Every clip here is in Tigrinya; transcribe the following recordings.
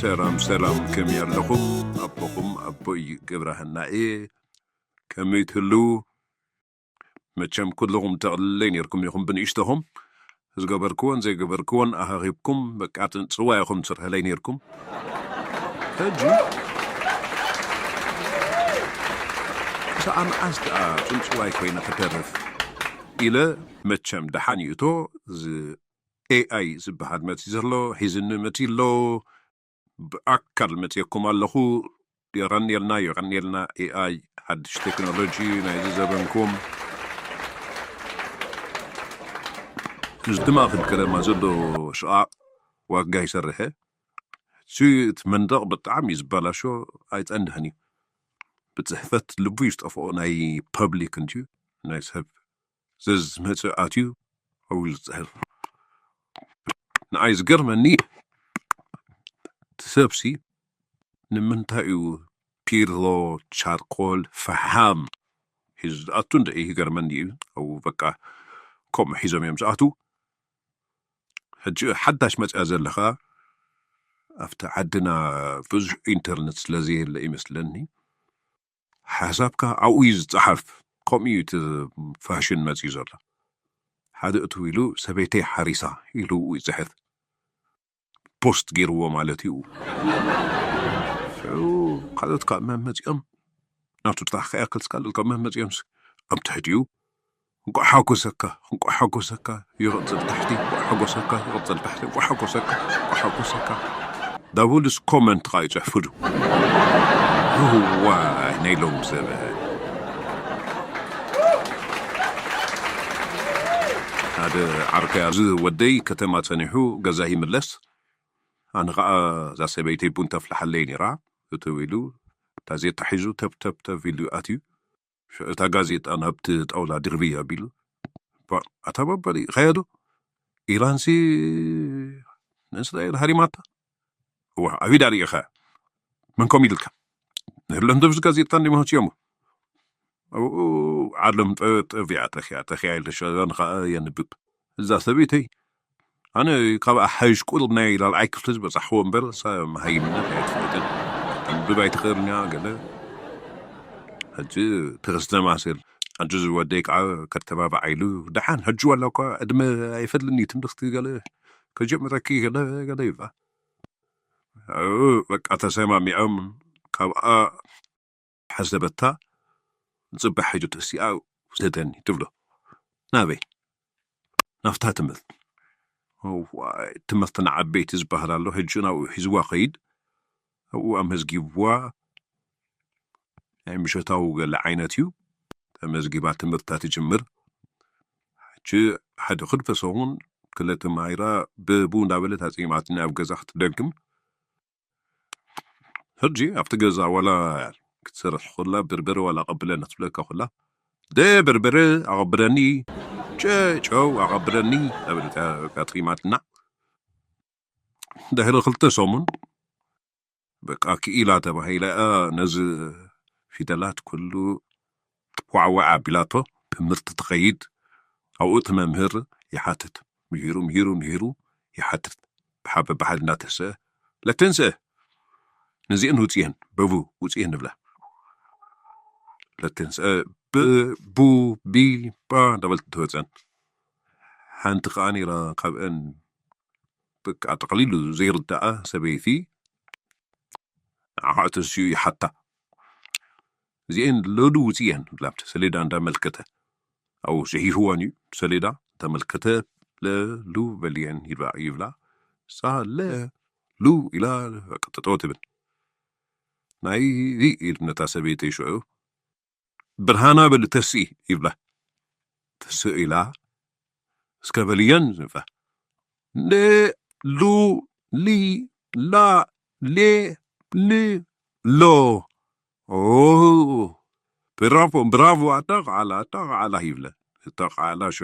ሰላም ሰላም፣ ከመይ ኣለኹም? ኣቦኹም ኣቦይ ገብረሃና እየ። ከመይ ትህልዉ? መቸም ኩልኹም ተቕልለይ ነይርኩም ኢኹም ብንእሽቶኹም። ዝገበርክዎን ዘይገበርክዎን ኣኻኺብኩም በቃ ጽዋ ኢኹም ትስርሕለይ ነይርኩም። ሕጂ ክሳዕ መዓስ ደኣ ጽንጽዋይ ኮይነ ክተርፍ ኢለ፣ መቸም ደሓን ይእቶ፣ እዚ ኤኣይ ዝበሃል መጺ ዘሎ፣ ሒዝኒ መጺ ኣሎ። ብኣካል መጺኤኩም ኣለኹ። የቐንየልና፣ የቐንየልና። ኤኣይ ሓድሽ ቴክኖሎጂ ናይዚ ዘበንኩም። እዚ ድማ ክልከለማ ዘሎ ሽቓቕ ዋጋ ይሰርሐ። እቲ እቲ መንደቕ ብጣዕሚ እዩ ዝበላሾ፣ ኣይጸንሕን እዩ። ብጽሕፈት ልቡ እዩ ዝጠፍኦ፣ ናይ ፐብሊክ እንድዩ፣ ናይ ሰብ ዘዝመጽእ ኣትዩ ኣብኡ ዝጽሕፍ። ንኣይ ዝገርመኒ፣ እቲ ሰብሲ ንምንታይ እዩ ፒሮ፣ ቻርኮል፣ ፈሓም ሒዙ ዝኣቱ እንደ ይገርመኒ እዩ። ኣብኡ በቃ ከምኡ ሒዞም እዮም ዝኣትዉ። ሕጂ ሓዳሽ መጽያ ዘለኻ ኣብቲ ዓድና ብዙሕ ኢንተርነት ስለ ዘየለ ይመስለኒ፣ ሓሳብካ ኣብኡ እዩ ዝጸሓፍ። ከምኡ እዩ እቲ ፋሽን መጺኡ ዘሎ። ሓደ እትው ኢሉ ሰበይተይ ሓሪሳ ኢሉ ይጽሕፍ። ፖስት ገይርዎ ማለት እዩ። ሽዑ ካልኦት ካብ መን መጺኦም? ናቱ ጥራሕ ከይኣክል ካልኦት ካብ መን መጺኦም? ኣብ ትሕቲኡ እንቋዕ ሓጎሰካ፣ እንቋዕ ሓጎሰካ፣ ይቕጽል ታሕቲ፣ እንቋዕ ሓጎሰካ፣ ይቕጽል ታሕቲ፣ እንቋዕ ሓጎሰካ፣ እንቋዕ ሓጎሰካ። ዳቡልስ ኮመንት ኸኣ ይጽሕፉሉ። እዋይ ናይ ሎም ሰብ። ሓደ ዓርከይ ኣብዚ ወደይ ከተማ ጸኒሑ ገዛ ይምለስ። ኣነ ኸኣ እዛ ሰበይተይ ቡን ተፍልሓለይ ነይራ። እትው ኢሉ ጋዜጣ ሒዙ ተብ ተብ ተብ ኢሉ ኣትዩ። እታ ጋዜጣ ናብቲ ጣውላ ድርብይ ኣቢሉ፣ "ባ፣ ኣታ ባባ ርኢኻዮ ዶ? ኢራንሲ ንእስራኤል ሃሪማታ?" "እዋ፣ ኣብ ኢዳ ርኢኻ? መን ከም ኢልካ?" "ንህሎም ደብስ ጋዜጣ እንዲመሆት እዮም። ኣብኡ ዓለም ጠ-፣ ጠፊኣ፣ ጠፊኣ፣ ጠፊኣ ኢለ ሸዛን ኸኣ የንብብ። እዛ ሰበይተይ፣ ኣነ ካብ ሓይሽ ቁል ናይ ላልዓይ ክፍሊ ዝበጻሕዎ እምበር፣ እሳ መሃይምነት ኣይትፈልጥን። ተንብብ ኣይትኽእልን እያ፣ ገለ። ሕጂ ትኽስተ ማስል፣ ሕጂ ዝወደይ ከዓ ከተባባዕ ኢሉ፣ ደሓን፣ ሕጂ ዋላ እኳ ዕድመ ኣይፈድልን እዩ፣ ትምህርቲ ገለ ከጀምረኪ ገለ፣ ገለ ይብላ። ኣብኡ በቃ ተሰማሚዖም፣ ካብኣ ሓሰበታ፣ ጽባሕ ሕጂ ተሲኣ ውሰደኒ ትብሎ። ናበይ? ናብታ ትምህርቲ። እዋይ፣ ትምህርቲ ንዓበይቲ ዝበሃል ኣሎ፣ ሕጂ ናብኡ ሒዝዋ ኸይድ። ኣብኡ ኣመዝጊብዋ፣ ናይ ምሸታዊ ገለ ዓይነት እዩ። ተመዝጊባ ትምህርታ ትጅምር። ሕጂ ሓደ ክልተ ሰሙን ክለ ተማሂራ ብቡ እንዳበለት ኣጽጊማትኒ ኣብ ገዛ ክትደግም። ሕጂ ኣብቲ ገዛ ዋላ ክትሰርሕ ከላ በርበረ ዋላ ኣቐብለኒ ክትብለካ ከላ፣ "ደ በርበረ ኣቐብለኒ፣ ጨ-፣ ጨው ኣቐብለኒ" እናበለት እያ ኣጥሪማትና። ድሕሪ ክልተ ሰሙን በቃ ክኢላ ተባሂላ እያ ነዚ ፊደላት ኩሉ ዋዕዋዕ ኣቢላቶ፣ ትምህርቲ ትኸይድ። ኣብኡ እቲ መምህር ይሓትት። ምሂሩ፣ ምሂሩ፣ ምሂሩ ይሓትት። ብሓ-፣ በብሓደ እናተንስአ፣ "ለተንስአ፣ ነዚአን ውፅየን፣ በቡ ውፅየን" ንብላ። ለተንስአ፣ ብ፣ ቡ፣ ቢ፣ ባ እንዳበለት ትወፀን። ሓንቲ ከዓ ነይራ ካብአን፣ በቃ ጠቕሊሉ ዘይርድኣ ሰበይቲ፣ ንዓዓ ተሲኡ ይሓታ። "እዚኤን ለሉ ውፅየን" ብላ ኣብቲ ሰሌዳ እንዳመልከተ፣ ኣብኡ ጽሒፍወን እዩ፣ ሰሌዳ እንዳመልከተ፣ "ለሉ በልየን" ይብላ፣ ይብላ። እሳ "ለሉ" ኢላ በቃ ጠጠው ትብል። "ናይ" ኢሉ ነታ ሰበይቲ ሽዑ፣ "ብርሃና በሊ ተስኢ" ይብላ። ተስእ ኢላ፣ "እስከ በልየን" ዝብላ። "ለ፣ ሉ፣ ሊ፣ ላ፣ ሌ፣ ል፣ ሎ። ኦ፣ ብራቮ፣ ብራቮ፣ ኣታ ቃላ፣ ኣታ ቃላ" ይብለ። እታ ቃላ ሸ፣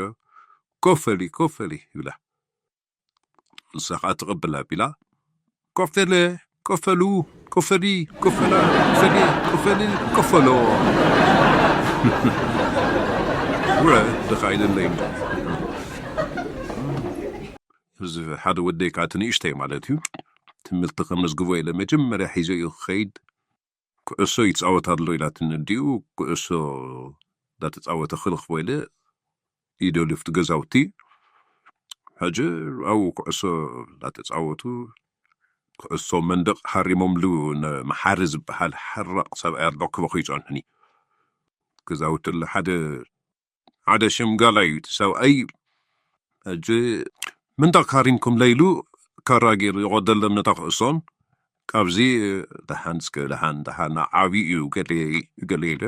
"ኮፈሊ፣ ኮፈሊ" ይብላ። ንሳ ኸኣ ትቕብል ኣቢላ፣ "ኮፈለ፣ ኮፈሉ፣ ኮፈሊ፣ ኮፈላ፣ ኮፈሊ፣ ኮፈሊ፣ ኮፈሎ። ውረ፣ ድኻ ኢለለይ እምበር." እዚ ሓደ ወደይ ከኣ እቲ ንእሽተይ ማለት እዩ። ትምህርቲ ከመዝግቦ ኢለ መጀመርያ ሒዞ እዩ ክኸይድ። ኩዕሶ ይጻወት ኣሎ ኢላትኒ ኣዲኡ። ኩዕሶ እንዳተጻወተ ክረኽቦ ኢለ ይደልዩ ኣብቲ ገዛውቲ። ሕጂ ኣብኡ ኩዕሶ እንዳተጻወቱ፣ ኩዕሶ መንደቕ ሃሪሞምሉ፣ ንመሓሪ ዝበሃል ሕራቕ ሰብኣይ ኣሎ ክበኹ ይጸንሕኒ። ገዛውቲ ኣሎ፣ ሓደ ሓደ ሽምጋላ እዩ እቲ ሰብኣይ። ሕጂ መንደቕ ሃሪምኩምለ ኢሉ ካራ ገይሩ ይቖደሎም ነታ ኩዕሶን። ካብዚ ደሓን እስከ ደሓን ደሓን ዓብዪ እዩ ገለ ገለ ኢለ፣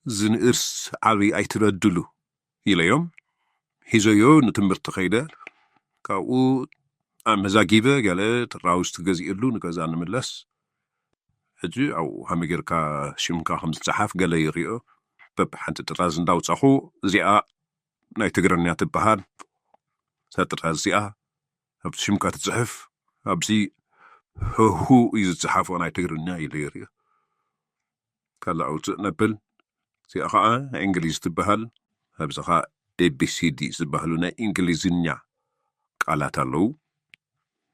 እዚ ንእርስ ዓብዪ ኣይትበድሉ ኢለዮም። ሒዘዮ ንትምህርቲ ከይደ። ካብኡ ኣመዛጊበ ገለ ትራውስቲ ገዚእሉ ንገዛ ንምለስ። ሕጂ ኣብኡ ሃመ ጌርካ ሽምካ ከም ዝጸሓፍ ገለ ይርእዮ። በብሓንቲ ጥራዝ እንዳውጻኹ፣ እዚኣ ናይ ትግርኛ ትበሃል፣ እዛ ጥራዝ እዚኣ ኣብቲ ሽምካ ትጽሕፍ፣ ኣብዚ ህሁ እዩ ዝጸሓፎ ናይ ትግርኛ ኢለ ይርእዮ። ካልእ ኣውጽእ ነብል፣ እዚኣ ኸዓ ናይ እንግሊዝ ትበሃል፣ ኣብዚ ኸዓ ኤ ቢ ሲ ዲ ዝበሃሉ ናይ እንግሊዝኛ ቃላት ኣለዉ፣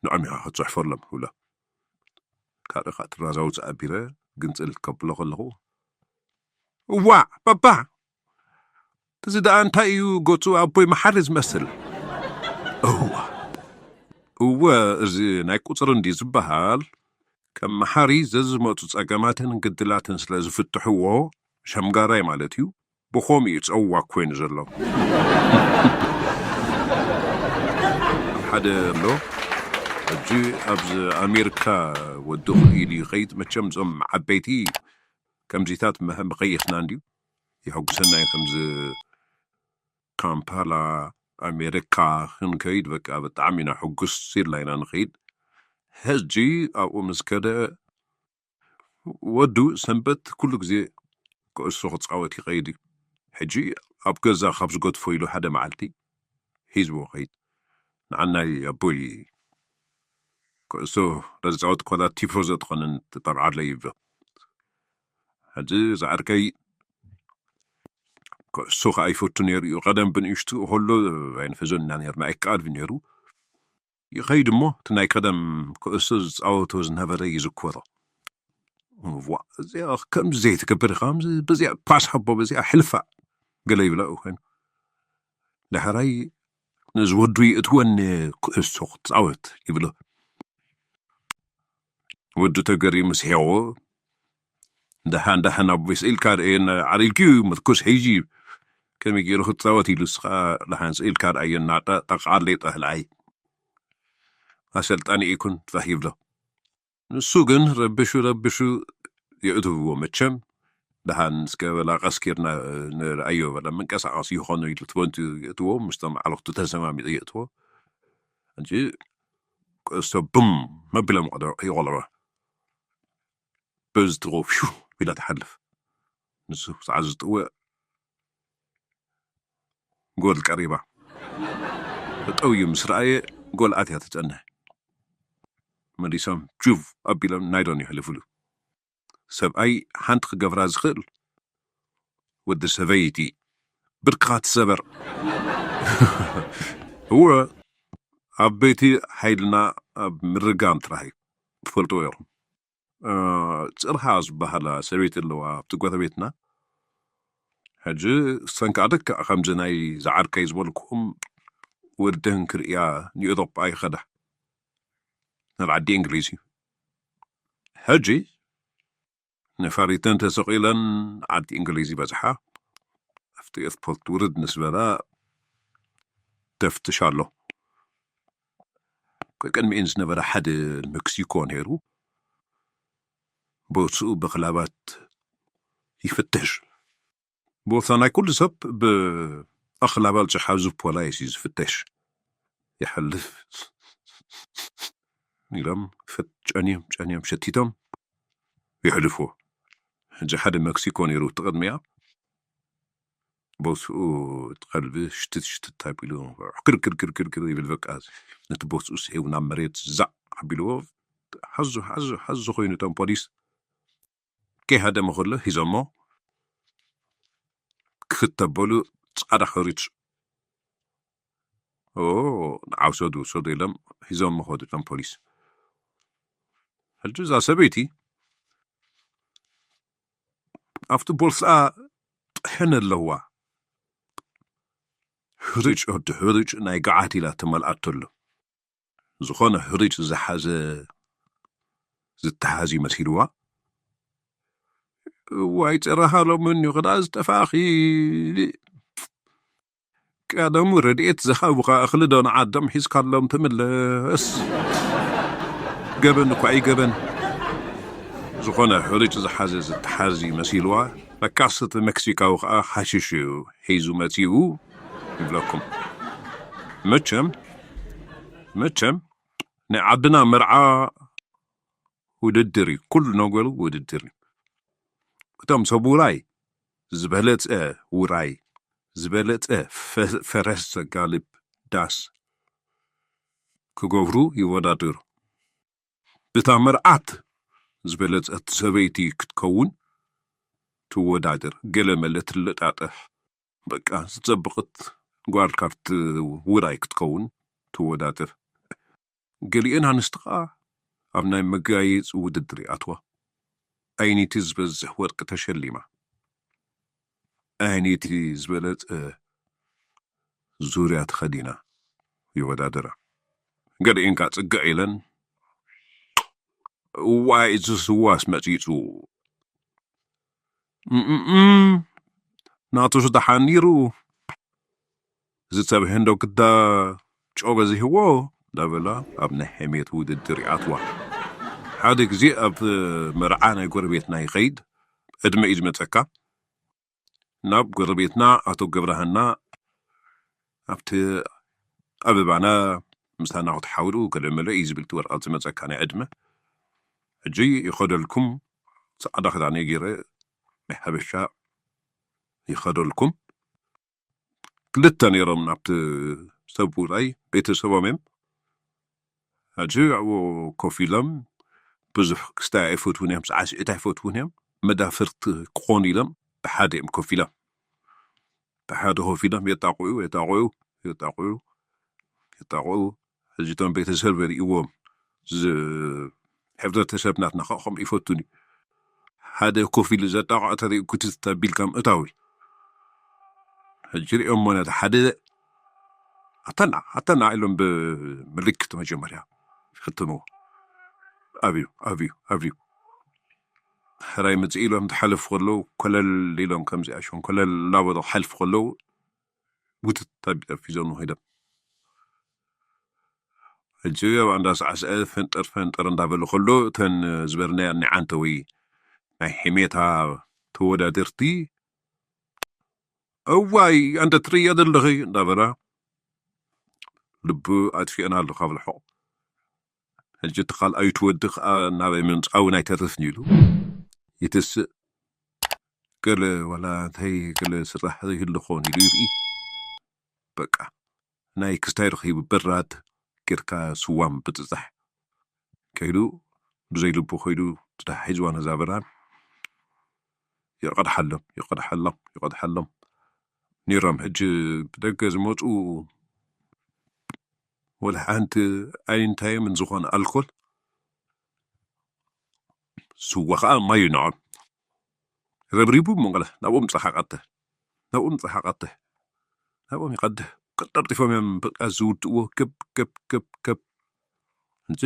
ንዖም ኢኻ ክትጽሕፈሎም ይብሎ። ካልእ ኸዓ ጥራዝ ኣውጽእ ኣቢለ ግንጽል ከብሎ ከለኹ፣ እዋዕ ባባ፣ እዚ ደኣ እንታይ እዩ ገጹ ኣቦይ መሓሪ ዝመስል? እዋ፣ እወ፣ እዚ ናይ ቁጽሪ እንድዩ ዝበሃል። ከም መሓሪ ዘዝመጹ ጸገማትን ግድላትን ስለ ዝፍትሕዎ፣ ሸምጋራይ ማለት እዩ፣ ብኸምኡ እዩ ጸዋግ ኮይኑ ዘሎ። ሓደ ኣሎ፣ ሕጂ ኣብዚ ኣሜሪካ ወዲ ክኢሉ ይኸይድ። መቸም እዞም ዓበይቲ ከምዚታት መ-፣ መኸይኽና እንድዩ። የሐጉሰና እዩ ከምዚ ካምፓላ ኣሜሪካ ክንከይድ፣ በቃ ብጣዕሚ ኢና ሕጉስ ኢልና ኢና ንኸይድ። ሕጂ ኣብኡ ምስ ከደ ወዱ ሰንበት ኩሉ ግዜ ኩዕሶ ክጻወት ይኸይድ እዩ። ሕጂ ኣብ ገዛ ካብ ዝገድፎ ኢሉ ሓደ መዓልቲ ሒዝዎ ኸይድ። ንዓናይ ኣቦይ ኩዕሶ እንዳተጻወት ኮላ ቲፎዞ ትኾንን ትጠርዓለይ ይብሎ። ሕጂ ዝዓርከይ ኩዕሶ ከኣ ይፈቱ ነይሩ እዩ። ቀደም ብንእሽቱ ከሎ ኣይንሕዞን ኢና ነርና፣ ኣይከኣል ነይሩ። ይኸይድ እሞ እቲ ናይ ቀደም ኩዕሶ ዝጻወቶ ዝነበረ ይዝክሮ። ዋ፣ እዚኣ ከምዚ ዘይትገብር ኢኻ፣ ከምዚ በዚኣ ፓስ ሃቦ፣ በዚኣ ሕልፋ ገለ ይብላ ኮይኑ። ዳሕራይ ነዚ ወዱ ይእትወኒ ኩዕሶ ክጻወት ይብሎ። ወዱ ተገሪሙ ስሒቑ፣ ደሓን ደሓን ኣቦይ ስኢልካ ርኣየና፣ ዓሊልኪ እዩ ምርኩስ ሒዚ ከመይ ገይሩ ክጻወት ኢሉ፣ ንስኻ ደሓን ስኢልካ ርኣየና፣ ጠ-፣ ጠቕዓለይ ጠህልዓይ። ኣሰልጣኒ ይኩን ጥራሕ ይብሎ። ንሱ ግን ረቢሹ ረቢሹ የእትውዎ መቸም። ደሓን እስከ በላ ቀስ ጌርና ንርኣዮ በላ፣ መንቀሳቐሲ ይኾኖ ኢሉ ትበንቱ የእትዎ፣ ምስቶም ዓለኽቱ ተሰማሚዑ የእትዎ። ሕጂ ኩዕሶ ቡም መቢሎም ይቖልዑ። በዚ ትጎ ፊው ኢላ ትሓልፍ። ንሱ ሰዓት ዝጥውዕ ጎል ቀሪባ። ጠጠው ኢሉ ምስ ረኣየ ጎል ኣትያ ትጸንሕ። መሊሶም ጁቭ ኣቢሎም ናይዶን የሕልፍሉ። ሰብኣይ ሓንቲ ክገብራ ዝኽእል ወዲ ሰበይቲ ብርክኻ ትሰበር። እወ፣ ዓበይቲ ሓይልና ኣብ ምርጋም ጥራሕ እዩ። ትፈልጥዎ ኢኹም። እ፣ ጽርሃ ዝበሃላ ሰበይቲ ኣለዋ ኣብቲ ጎረቤትና። ሕጂ እሰን ከኣ ደክዕ ከምዚ ናይ ዝዓርከይ ዝበልኩኹም ወደን ክርእያ ንኤውሮጳ ይኸዳ። ናብ ዓዲ እንግሊዝ እዩ። ሕጂ ነፋሪተን ተሰቒለን ዓዲ እንግሊዝ ይበጽሓ። ኣብቲ ኤርፖርት ውርድ ምስ በላ ተፍትሽ ኣሎ። ቅድሚኤን ዝነበረ ሓደ ሜክሲኮ ነይሩ። ቦትኡ ብኽላባት ይፍትሽ። ቦታ ናይ ኩሉ ሰብ ብኣኽላባ ዝሓዙ ፖላይስ እዩ ዝፍተሽ። ይሓልፍ ኢሎም ፈት-፣ ጨንዮም፣ ጨንዮም፣ ሸቲቶም የሕልፍዎ። ሕጂ ሓደ ሜክሲኮ ነይሩ እቲ ቅድሚኣ። ቦትኡ እቲ ከልቢ ሽትት፣ ሽትት ኣቢሉ ክር፣ ክር፣ ክር፣ ክር፣ ክር ይብል። በቃ ነቲ ቦትኡ ስሒቡ ናብ መሬት ዛዕ ኣቢልዎ። ሓዙ፣ ሓዙ፣ ሓዙ ኮይኑ እቶም ፖሊስ ከይሃደመ ከሎ ሒዞሞ ክኽተበሉ ጻዕዳ ሕሩጭ፣ ኦ፣ ንዓ ውሰዱ፣ ውሰዱ ኢሎም ሒዞሞ ከዱ እቶም ፖሊስ። ሕጂ እዛ ሰበይቲ ኣብቲ ቦርስኣ ጥሕን ኣለዋ። ሕርጭ ወዲ ሕርጭ ናይ ገዓት ኢላ ተመልኣቶ ኣሎ። ዝኾነ ሕርጭ ዝሓዘ ዝተሓዝ እዩ መሲልዋ። እዋይ፣ ጸራኻ ሎምን እዩ ክዳ ዝጠፋኺ። ቀደሙ ረድኤት ዝሃቡኻ እኽሊ ዶ ንዓዶም ሒዝካሎም ትምለስ? ገበን እኳ እዩ ገበን። ዝኾነ ሕርጭ ዝሓዘ ዝተሓዝ እዩ መሲልዋ። ለካስ እቲ መክሲካዊ ኸኣ ሓሽሽ እዩ ሒዙ መጺኡ ይብለኩም። መቸም፣ መቸም ናይ ዓድና መርዓ ውድድር እዩ። ኩሉ ነገሩ ውድድር እዩ። እቶም ሰብ ውራይ ዝበለጸ ውራይ፣ ዝበለጸ ፈ-፣ ፈረስ ዘጋልብ ዳስ ክገብሩ ይወዳደሩ። እታ መርዓት ዝበለጸት ሰበይቲ ክትከውን ትወዳደር። ገለ መለ ትለጣጠፍ። በቃ፣ ዝጸብቕት ጓል ካብቲ ውራይ ክትከውን ትወዳደር። ገሊአን ኣንስቲ ኸኣ ኣብ ናይ መጋየጺ ውድድር ይኣትዋ። ኣይነይቲ ዝበዝሕ ወርቂ ተሸሊማ፣ ኣይነይቲ ዝበለጸ ዙርያ ተኸዲና ይወዳደራ። ገሊአን ከኣ ጽግዕ ኢለን፣ "እዋይ፣ እዚ ስዋስ መጺጹ። እምእም፣ ናቱስ ደሓን ነይሩ። እዚ ሰብ ህንዶ ግዳ ጨው በዚህዎ" እንዳበላ ኣብ ናይ ሕሜት ውድድር ይኣትዋ። ሓደ ግዜ ኣብ መርዓ ናይ ጎረቤትና ይኸይድ፣ ዕድመ እዩ ዝመጸካ። ናብ ጎረቤትና ኣቶ ገብረሃና ኣብቲ ኣበባና ምሳና ክትሓውሩ ገለ መለ እዩ ዝብል እቲ ወረቐት ዝመጸካ ናይ ዕድመ። ሕጂ ይኸደልኩም፣ ጻዕዳ ክዳን ገይረ ናይ ሓበሻ ይኸደልኩም። ክልተ ነይሮም ናብቲ ሰብ ውራይ ቤተሰቦም እዮም። ሕጂ ኣብኡ ኮፍ ኢሎም ብዙሕ ክስታይ ኣይፈትዉን እዮም፣ ሳዕስዒት ኣይፈትዉን እዮም። መዳፍርቲ ክኾኑ ኢሎም ብሓደ እዮም ኮፍ ኢሎም። ብሓደ ኮፍ ኢሎም የጣቕዑ፣ የጣቕዑ፣ የጣቕዑ፣ የጣቕዑ። ሕጂ እቶም ቤተሰብ ሪእዎም ዝ-፣ ሕብረተሰብ ናትና ኸ ከምኡ ይፈቱን እዩ። ሓደ ኮፍ ኢሉ ዘጣቕዖ ተሪኡ ክትት ኣቢልካ ምእታው እዩ። ሕጂ ሪኦሞ ነቲ ሓደ ኣተና፣ ኣተና ኢሎም ብምልክት መጀመርያ ይፍትንዎ። ኣብዩ፣ ኣብዩ፣ ኣብዩ። ሕራይ ምጽእ ኢሎም ትሓልፍ ከለዉ ኮለል ኢሎም ከምዚኣ ሸንኮለል እናበሉ ክሓልፉ ከለዉ ውትት ኣቢሎም ሒዞም ኸይዶም። ሕጂ ኣብ እንዳ ሳዕስዐ ፈንጠር ፈንጠር እንዳበሉ ከሎ እተን ዝበልናያ ናይ ዓንተወይ ናይ ሕሜታ ተወዳደርቲ "እዋይ፣ ኣንተ ትርእያ ዘለኺ" እንዳበላ ልቡ ኣጥፊአን ኣሎ ካብ ርሑቕ። ሕጂ እቲ ካልኣዩ ትወዲ ከኣ ናበይ ምምጻኡ ኣይተርፍን ኢሉ ይትስእ። ገለ ዋላ እንታይ ገለ ስራሕ ይህሉ ኾን ኢሉ ይርኢ። በቃ ናይ ክስታይ ረኺቡ በራድ ጌርካ ስዋ ምብጽጻሕ ከይዱ ብዘይ ልቡ ከይዱ ትዳሕ ሒዝዋ ነዛ በራድ። ይቐድሓሎም፣ ይቐድሓሎም፣ ይቐድሓሎም ነይሮም። ሕጂ ብደገ ዝመጹ ወላ ሓንቲ ኣይንታዮምን ዝኾነ ኣልኮል፣ ስዋ ኸኣ ማይ እዩ ንዖም። ረብሪቡ መቐለ ናብኦም ጸሓቐተ፣ ናብኦም ጸሓቐተ፣ ናብኦም ይቐድሕ። ቀልጠፍጢፎም እዮም በቃ ዝውድእዎ፣ ገብ፣ ገብ፣ ገብ፣ ገብ። እንጂ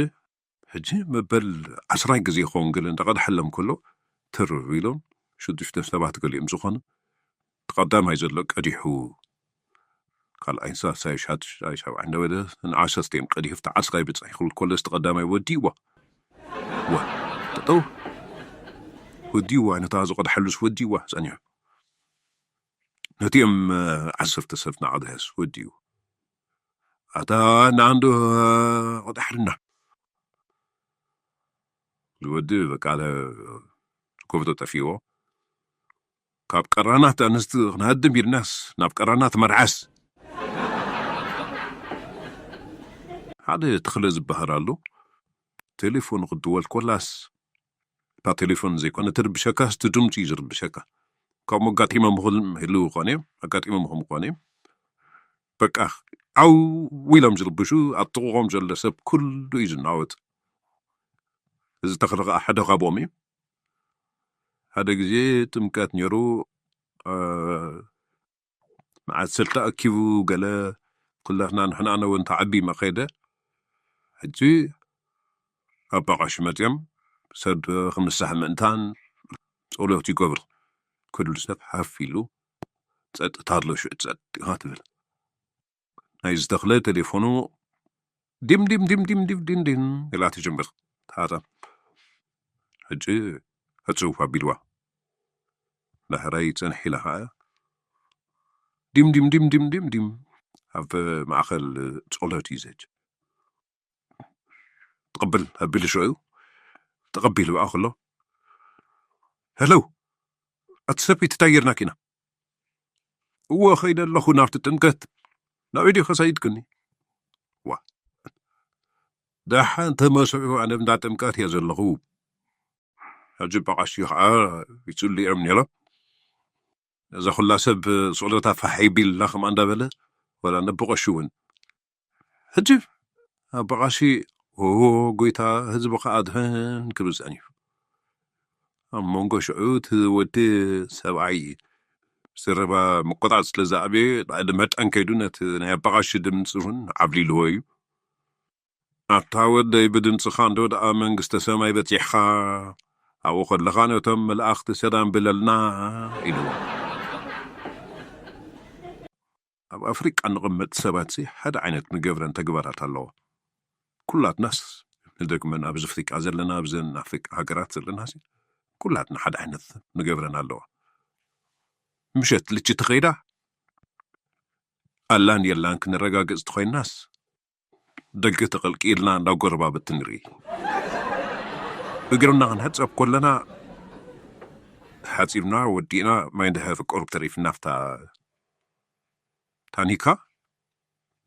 ሕጂ መበል ዓስራይ ግዜ ይኸውን ገለ እንዳቐድሐሎም ከሎ፣ ትር ኢሎም ሽዱሽተ ሰባት ገሊኦም ዝኾኑ፣ እቲ ቀዳማይ ዘሎ ቀዲሑ፣ ካልኣይ ሳልሳይ ሻድሻይ ሻብዓይ እንዳበለ ንዓሰርተ እዮም ቀዲሑ፣ ኣብቲ ዓስራይ ብጻይ ክብል ከሎ፣ እቲ ቀዳማይ ወዲእዋ። ዋ፣ ጠጠው። ወዲእዋ፣ ነታ ዝቐድሐሉስ ወዲእዋ ጸኒሑ። ነቲኦም ዓሰርተ ሰብ ናቐድሐስ ወዲኡ። ኣታ ናንዶ ቀዳሕልና። ዝወዲ በቃ ለ-፣ ኮፍቶ ጠፊዎ። ካብ ቀራናት ኣንስቲ ክንሃድም ኢልናስ ናብ ቀራናት መርዓስ። ሓደ ተኽለ ዝበሃል ኣሎ። ቴሌፎን ክድወል ኮላስ እታ ቴሌፎን ዘይኮነ ትርብሸካ፣ እቲ ድምፂ እዩ ዝርብሸካ። ከምኡ ኣጋጢሞም ይኽእል፣ ህልው ይኾን እዮም፣ ኣጋጢሞም ይኾን እዮም። በቃ ዓው ኢሎም ዝርብሹ፣ ኣብ ጥቕኦም ዘሎ ሰብ ኩሉ እዩ ዝናወጥ። እዚ ተኽሊ ከዓ ሓደ ካብኦም እዩ። ሓደ ግዜ ጥምቀት ነይሩ። መዓት ሰልቲ ኣኪቡ ገለ ኩላትና ንሕና ነውን ተዓቢመ ከይደ። ሕጂ ኣባ ቀሺ መፅዮም ሰብ ክንሳሕ ምእንታን ፀሎት ይገብሩ። ኩሉ ሰብ ሓፍ ኢሉ፣ ጸጥታ ኣሎ ሽዑ ጸጥ ኢኻ ትብል። ናይ ዝተኽለ ቴሌፎኑ ዲም ዲም ዲም ዲም ዲም ዲም ዲም ኢላ ትጅምር። ታታ ሕጂ ዕጽው ኣቢልዋ። ዳሕራይ ጽንሕ ኢላ ኸኣ ዲም ዲም ዲም ዲም ዲም ዲም ኣብ ማእኸል ጸሎት እዩ ዘጅ። ትቕብል ኣቢሉ ሽዑ ተቐቢሉ ብኣ ከሎ፣ "ሄሎ፣ ኣቲ ሰበይቲ እንታይ ጌርናኪ ኢና?" "እወ፣ ኸይደ ኣለኹ ናብቲ ጥምቀት። ናበይ ዲኸ ሰይድክኒ?" "ዋ፣ ደሓን ተመስዑ፣ ኣነ እንዳ ጥምቀት እየ ዘለኹ። ሕጂ በቓ እሺ ኸዓ ይጽልዩ እዮም ነይሮም። እዛ ኹላ ሰብ ጸሎታ ፋሕ ይቢልና ከምኣ እንዳበለ፣ ወላ ነቦ ቀሺ እውን ሕጂ ኣባ ቀሺ፣ "ኦ ጎይታ፣ ህዝብኻ ኣድሕን" ክብል ጸኒሑ። ኣብ መንጎ ሽዑ እቲ ወዲ ሰብኣይ ዘረባ ምቁራጽ ስለ ዝኣበየ፣ ድመጠን ከይዱ ነቲ ናይ ኣባ ቀሺ ድምጺ እውን ዓብሊልዎ እዩ። "ኣታ ወደይ፣ ብድምጽኻ እንዶ ደኣ መንግስተ ሰማይ በጺሕኻ፣ ኣብኡ ከለኻ ነቶም መላእኽቲ ሰላም ብለልና" ኢልዎ። ኣብ ኣፍሪቃ እንቕመጥ ሰባትሲ ሓደ ዓይነት ንገብረን ተግባራት ኣለዎ። ኩላትናስ ንደግመን ኣብዚ ኣፍሪቃ ዘለና፣ ኣብዘን ኣፍሪቃ ሃገራት ዘለናሲ ኩላትና ሓደ ዓይነት ንገብረን ኣለዎ። ምሸት ልችቲ ኸይዳ ኣላን የላን ክነረጋግጽ ተኾይንናስ ደገ ተቐልቂልና እንዳጎረባብቲ ንርኢ። እግርና ክንሕጸብ ከለና ሓጺብና ወዲእና ማይ እንድሕር ቁሩብ ተሪፍና ኣብታ ታኒካ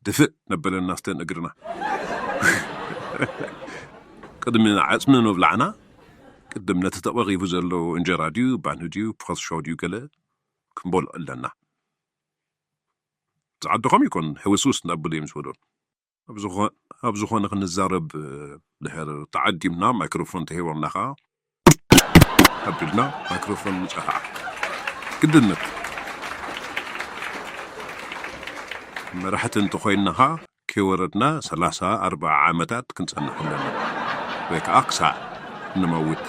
ድፍእ ነበለና ስተን እግርና። ቅድሚ ዓጽሚ ምብላዕና ቅድም ነቲ ተቐሪቡ ዘሎ እንጀራ ድዩ ባኒ ድዩ ፖርሾ ድዩ ገለ ክንበልዖ ኣለና። ዝዓድኾም ይኮን ሕውስውስ እናበሉ እዮም ዝበሉን። ኣብ ዝኾ-፣ ኣብ ዝኾነ ክንዛረብ ድሕር ተዓዲምና ማይክሮፎን ተሂቦምና ኸዓ ኣቢልና ማይክሮፎን ምጽኣ ኸዓ ግድነት። መራሕቲ እንተኾይንና ኸዓ ከይወረድና ሰላሳ ኣርብዓ ዓመታት ክንጸንሕ ኣለና። ወይ ከዓ ክሳዕ ንመውት።